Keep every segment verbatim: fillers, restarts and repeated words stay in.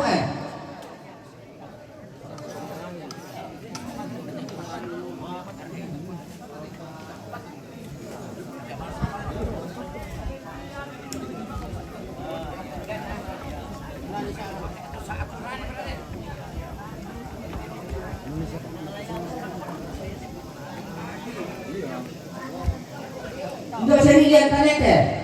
eh. Ndio sheria ya internet.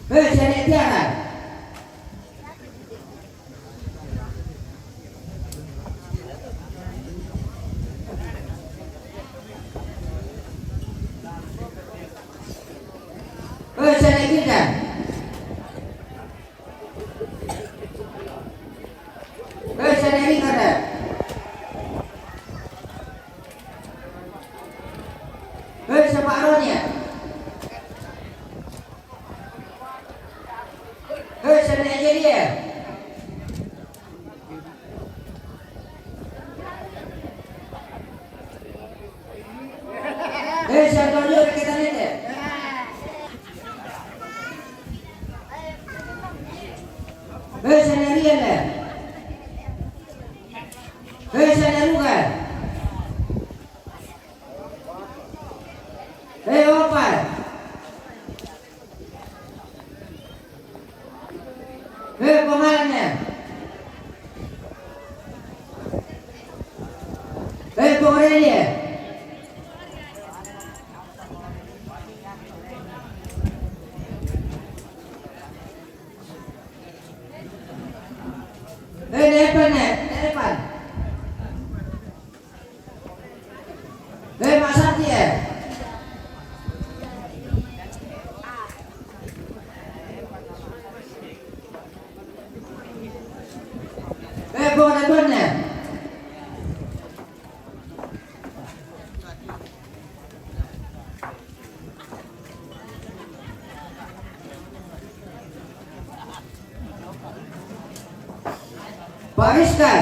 Eh, saya nak tiada. Eh, saya nak tiada. Eh, saya nak tiada. Eh, siapa arahnya? Eh, sana aja dia. Eh, siapa dulu kita ni? Eh, sana dia lah. Eh, sana bukan. Eh, opat. Eh, pangalannya. Eh, pangalannya. Eh, depan, eh, depan. Eh, Mak Santi, eh. Eh, Bong Redon, eh. Bariska.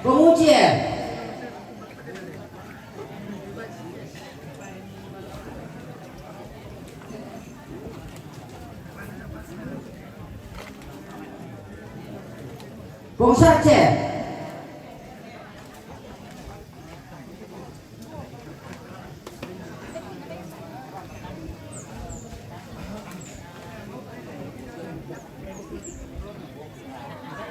Penguji. Bungsar ce.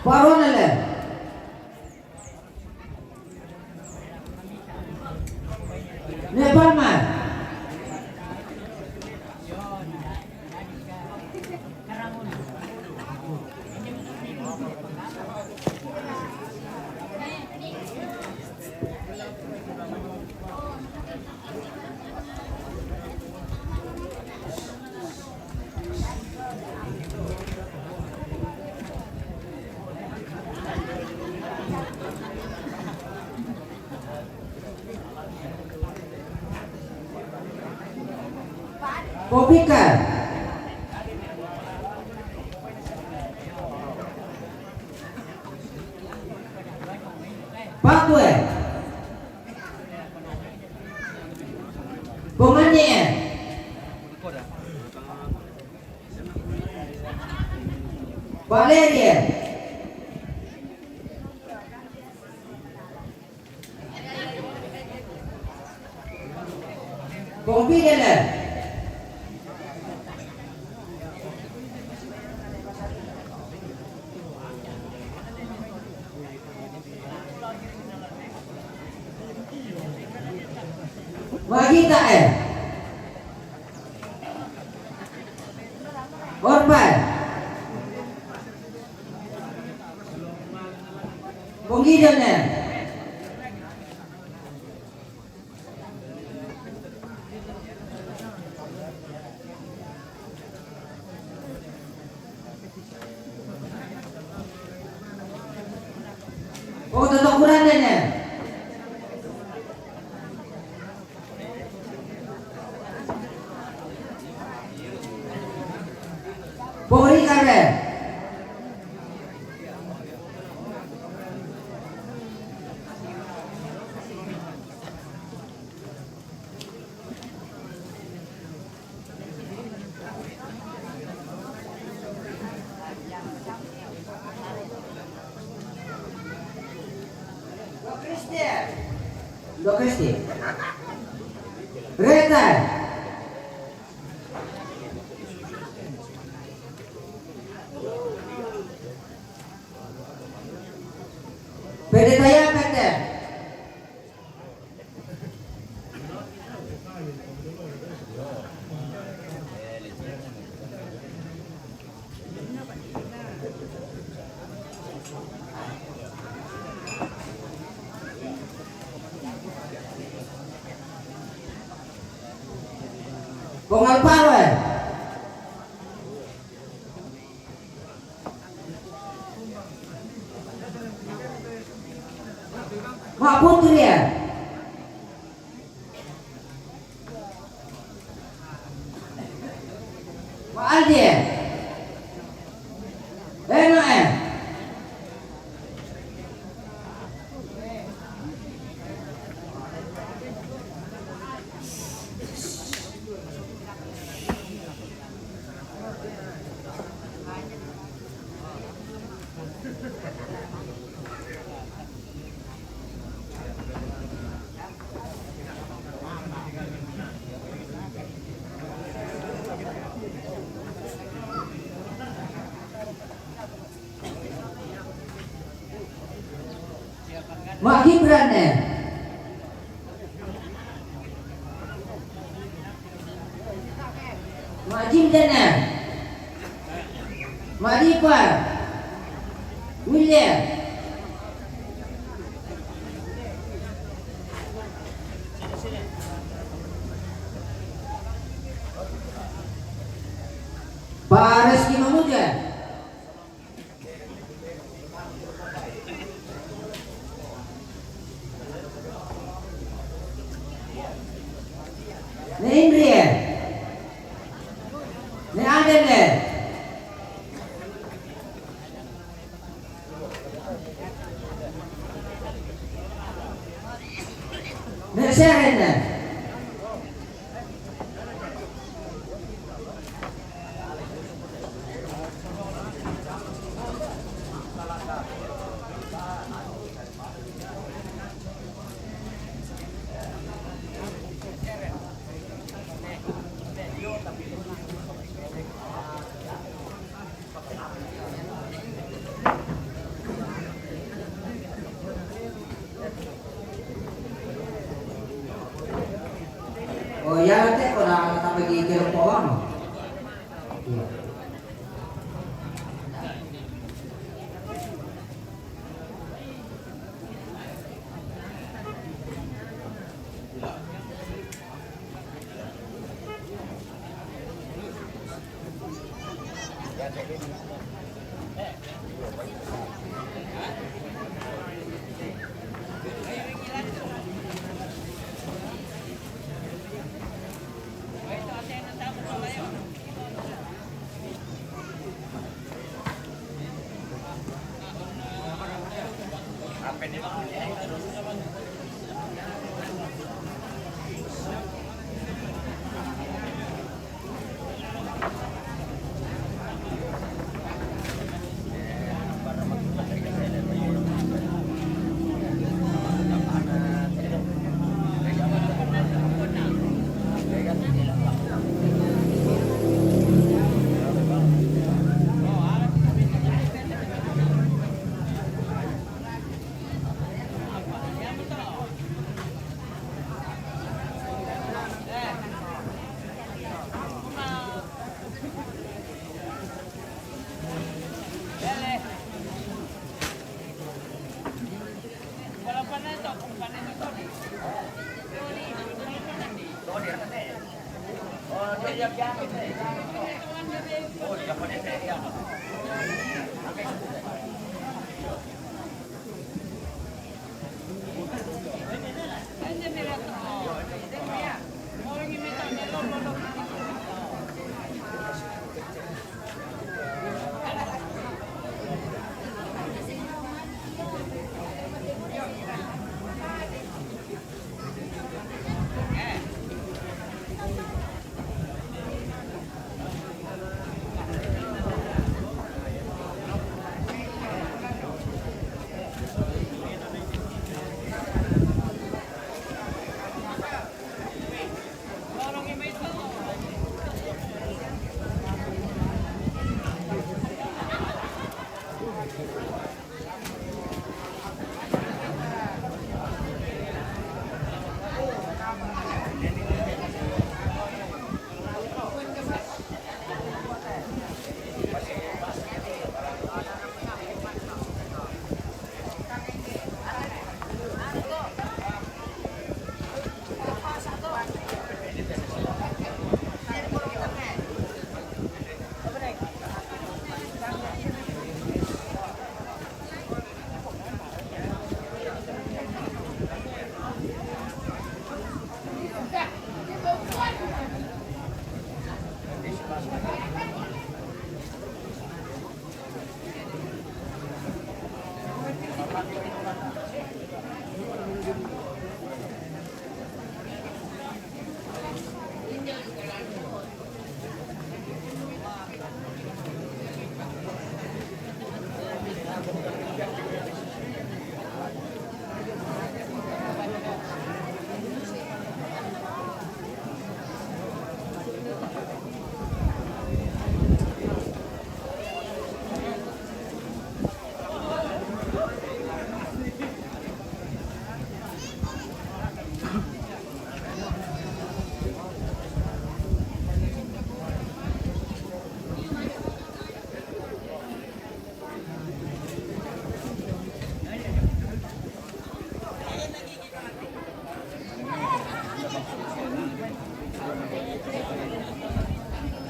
Paronele. Nepal ma. Popika. Pakue. Pemanye. Valeria. Confident. Magita, eh. Orpal. Punggidan, eh. Oh, tetap kurang, eh. Kristi. Reta. Pede taya pete. Pongal paro eh. Mak Putri eh. Mak Aldi eh. Eno eh. Mak Gibran eh. Mak Jim Dana. Mak Dipa. William. Pak Reski Mamuja. Ne Indri eh. Ne Aden eh. Ne Seren eh. Oh, iya, Teh, kok udah tak pergi ke Lempowang? Iya.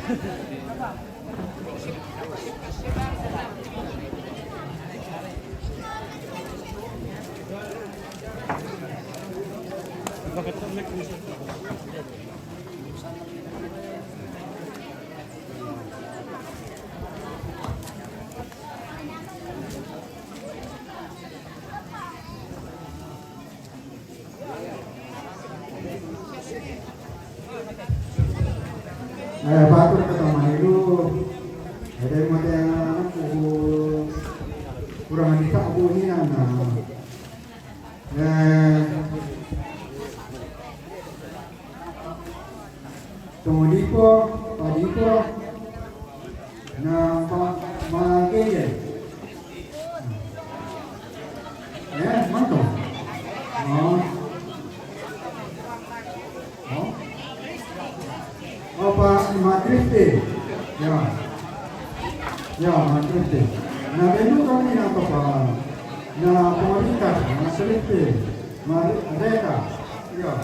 Eh, batur ka tama ilu. Ada mata yang aku kurang di tak aku ni nang na. Eh, Tongodipo, Padipo, na pa, ma, kaya. Ya, mantu. Oh. Oh. Oh, pa, ma Kristi. Ya. Ya, ma Kristi. Na benu kami na pa, na pamarikas, ma Kristi. Ma Reka. Ya.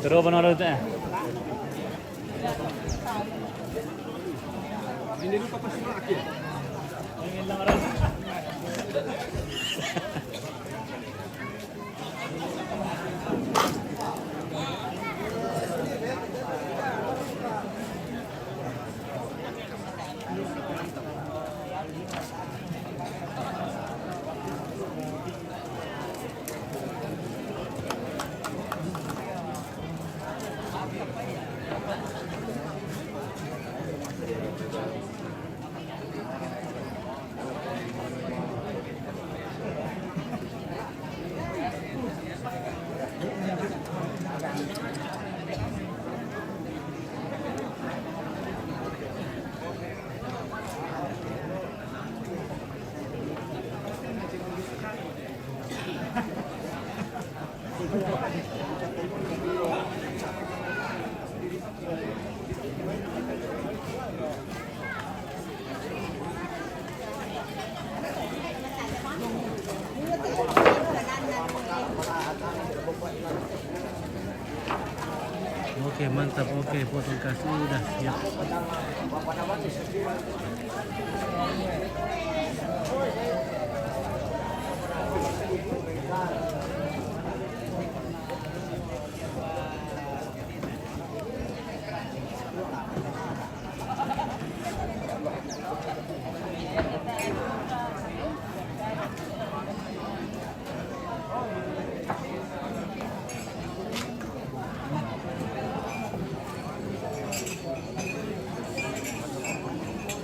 Terus benar tu, eh. Oke, mantap. Oke, potong kasih udah siap.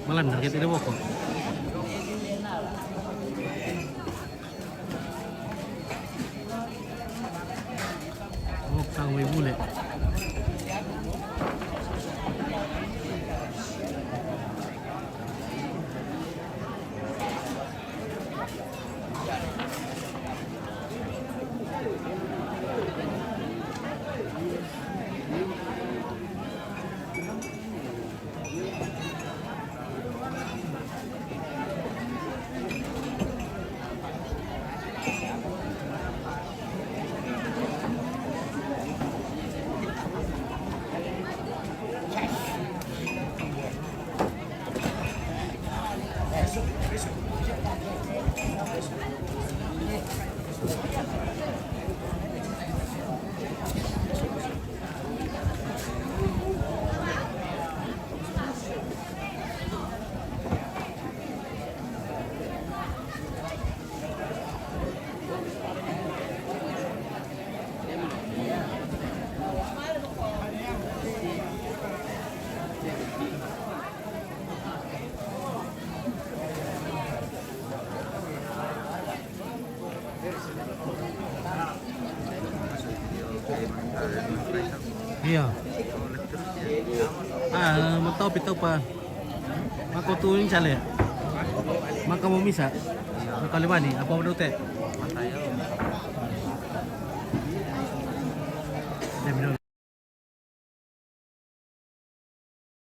Malan target ini pokok. Oh, tang may bule. Iya. Ah, mau tahu, pito pa. Mako tu insya Allah. Mako mau misa. Mako lima ni, apa menurut teh? Dia minum.